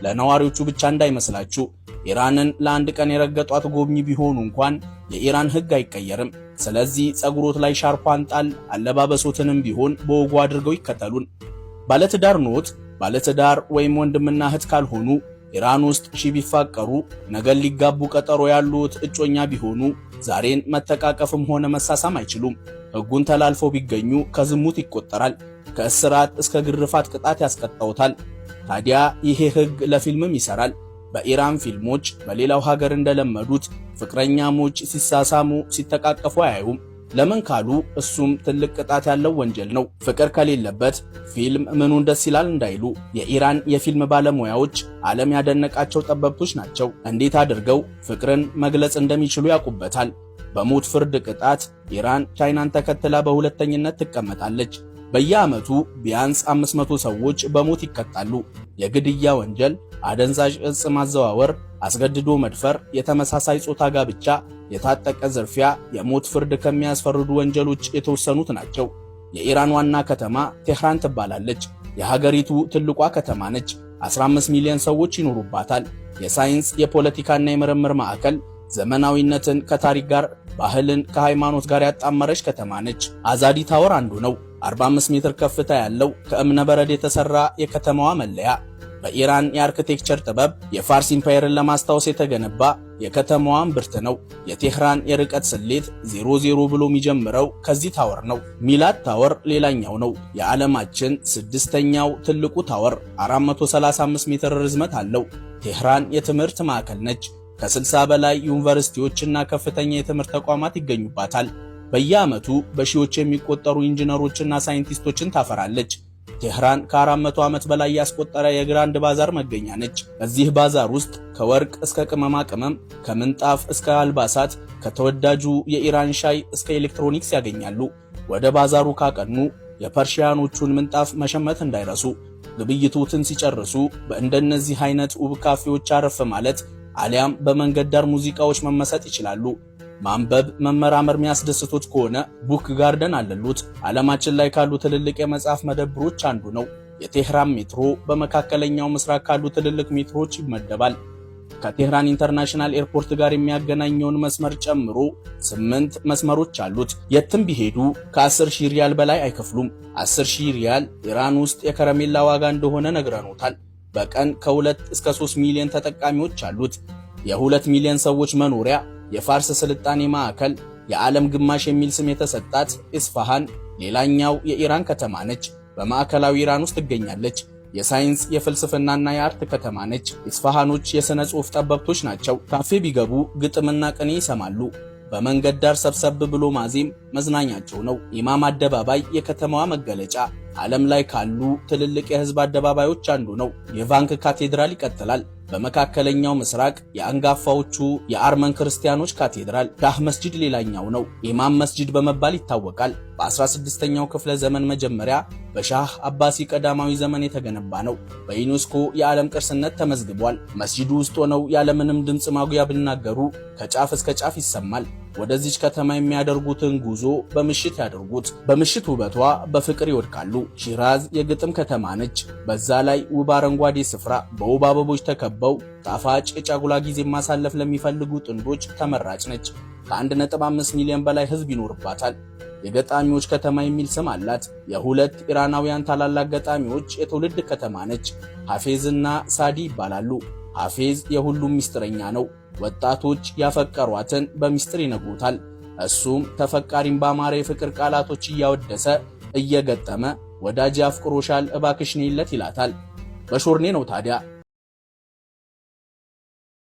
ለነዋሪዎቹ ብቻ እንዳይመስላችሁ። ኢራንን ለአንድ ቀን የረገጧት ጎብኚ ቢሆኑ እንኳን የኢራን ሕግ አይቀየርም። ስለዚህ ጸጉሮት ላይ ሻርፓን ጣል፣ አለባበሶትንም ቢሆን በወጉ አድርገው ይከተሉን። ባለትዳር ኖት? ባለትዳር ወይም ወንድምና እህት ካልሆኑ፣ ኢራን ውስጥ ሺ ቢፋቀሩ፣ ነገን ሊጋቡ ቀጠሮ ያሉት እጮኛ ቢሆኑ ዛሬን መተቃቀፍም ሆነ መሳሳም አይችሉም። ሕጉን ተላልፈው ቢገኙ ከዝሙት ይቆጠራል። ከእስራት እስከ ግርፋት ቅጣት ያስቀጣውታል። ታዲያ ይሄ ሕግ ለፊልምም ይሰራል። በኢራን ፊልሞች በሌላው ሀገር እንደለመዱት ፍቅረኛሞች ሲሳሳሙ፣ ሲተቃቀፉ አያዩም። ለምን ካሉ እሱም ትልቅ ቅጣት ያለው ወንጀል ነው። ፍቅር ከሌለበት ፊልም ምኑን ደስ ይላል እንዳይሉ፣ የኢራን የፊልም ባለሙያዎች ዓለም ያደነቃቸው ጠበብቶች ናቸው። እንዴት አድርገው ፍቅርን መግለጽ እንደሚችሉ ያውቁበታል። በሞት ፍርድ ቅጣት ኢራን ቻይናን ተከትላ በሁለተኝነት ትቀመጣለች። በየዓመቱ ቢያንስ 500 ሰዎች በሞት ይቀጣሉ። የግድያ ወንጀል፣ አደንዛዥ እጽ ማዘዋወር፣ አስገድዶ መድፈር፣ የተመሳሳይ ጾታ ጋብቻ፣ የታጠቀ ዝርፊያ የሞት ፍርድ ከሚያስፈርዱ ወንጀሎች የተወሰኑት ናቸው። የኢራን ዋና ከተማ ቴህራን ትባላለች። የሀገሪቱ ትልቋ ከተማ ነች። 15 ሚሊዮን ሰዎች ይኖሩባታል። የሳይንስ፣ የፖለቲካና የምርምር ማዕከል፣ ዘመናዊነትን ከታሪክ ጋር፣ ባህልን ከሃይማኖት ጋር ያጣመረች ከተማ ነች። አዛዲ Tower አንዱ ነው። 45 ሜትር ከፍታ ያለው ከእብነ በረድ የተሰራ የከተማዋ መለያ፣ በኢራን የ architecture ጥበብ የፋርስ empire ን ለማስታወስ የተገነባ የከተማዋ እምብርት ነው። የቴህራን የርቀት ስሌት 00 ብሎ የሚጀምረው ከዚህ tower ነው። ሚላድ Tower ሌላኛው ነው። የዓለማችን ስድስተኛው ትልቁ tower 435 ሜትር ርዝመት አለው። ቴህራን የትምህርት ማዕከል ነች። ከ60 በላይ ዩኒቨርሲቲዎችና ከፍተኛ የትምህርት ተቋማት ይገኙባታል። በየዓመቱ በሺዎች የሚቆጠሩ ኢንጂነሮችና ሳይንቲስቶችን ታፈራለች። ቴህራን ከ400 ዓመት በላይ ያስቆጠረ የ Grand ባዛር መገኛ ነች። በዚህ ባዛር ውስጥ ከወርቅ እስከ ቅመማ ቅመም፣ ከምንጣፍ እስከ አልባሳት፣ ከተወዳጁ የኢራን ሻይ እስከ ኤሌክትሮኒክስ ያገኛሉ። ወደ ባዛሩ ካቀኑ የፐርሺያኖቹን ምንጣፍ መሸመት እንዳይረሱ። ግብይቱትን ሲጨርሱ በእንደነዚህ አይነት ውብ ካፌዎች አረፍ ማለት አሊያም በመንገድ ዳር ሙዚቃዎች መመሰጥ ይችላሉ። ማንበብ፣ መመራመር የሚያስደስቶት ከሆነ Book Garden አለሎት። ዓለማችን ላይ ካሉ ትልልቅ የመጽሐፍ መደብሮች አንዱ ነው። የቴህራን ሜትሮ በመካከለኛው ምስራቅ ካሉ ትልልቅ ሜትሮች ይመደባል። ከቴህራን International Airport ጋር የሚያገናኘውን መስመር ጨምሮ ስምንት መስመሮች አሉት። የትም ቢሄዱ ከ10 ሺህ ሪያል በላይ አይከፍሉም። 10 ሺህ ሪያል ኢራን ውስጥ የከረሜላ ዋጋ እንደሆነ ነግረኖታል። በቀን ከ2 እስከ 3 ሚሊዮን ተጠቃሚዎች አሉት። የ2 ሚሊዮን ሰዎች መኖሪያ፣ የፋርስ ስልጣኔ ማዕከል፣ የዓለም ግማሽ የሚል ስም የተሰጣት ኢስፋሃን ሌላኛው የኢራን ከተማ ነች። በማዕከላዊ ኢራን ውስጥ ትገኛለች። የሳይንስ፣ የፍልስፍናና የ art ከተማ ነች። ኢስፋሃኖች የሥነ ጽሑፍ ጠበብቶች ናቸው። ካፌ ቢገቡ ግጥምና ቅኔ ይሰማሉ። በመንገድ ዳር ሰብሰብ ብሎ ማዜም መዝናኛቸው ነው። ኢማም አደባባይ የከተማዋ መገለጫ፣ ዓለም ላይ ካሉ ትልልቅ የህዝብ አደባባዮች አንዱ ነው። የቫንክ ካቴድራል ይቀጥላል። በመካከለኛው ምስራቅ የአንጋፋዎቹ የአርመን ክርስቲያኖች ካቴድራል። ሻህ መስጂድ ሌላኛው ነው። ኢማም መስጂድ በመባል ይታወቃል። በ16ኛው ክፍለ ዘመን መጀመሪያ በሻህ አባሲ ቀዳማዊ ዘመን የተገነባ ነው። በዩኔስኮ የዓለም ቅርስነት ተመዝግቧል። መስጂዱ ውስጥ ሆነው ያለምንም ድምፅ ማጉያ ቢናገሩ ከጫፍ እስከ ጫፍ ይሰማል። ወደዚች ከተማ የሚያደርጉትን ጉዞ በምሽት ያደርጉት። በምሽት ውበቷ በፍቅር ይወድቃሉ። ሺራዝ የግጥም ከተማ ነች። በዛ ላይ ውብ አረንጓዴ ስፍራ፣ በውብ አበቦች ተከበው ጣፋጭ የጫጉላ ጊዜ ማሳለፍ ለሚፈልጉ ጥንዶች ተመራጭ ነች። ከ1.5 ሚሊዮን በላይ ሕዝብ ይኖርባታል። የገጣሚዎች ከተማ የሚል ስም አላት። የሁለት ኢራናውያን ታላላቅ ገጣሚዎች የትውልድ ከተማ ነች። ሐፌዝና ሳዲ ይባላሉ። ሐፌዝ የሁሉም ሚስጥረኛ ነው። ወጣቶች ያፈቀሯትን በሚስጥር ይነግሩታል። እሱም ተፈቃሪን ባማረ የፍቅር ቃላቶች እያወደሰ፣ እየገጠመ ወዳጅ አፍቅሮሻል፣ እባክሽ ነይለት ይላታል። በሾርኔ ነው ታዲያ።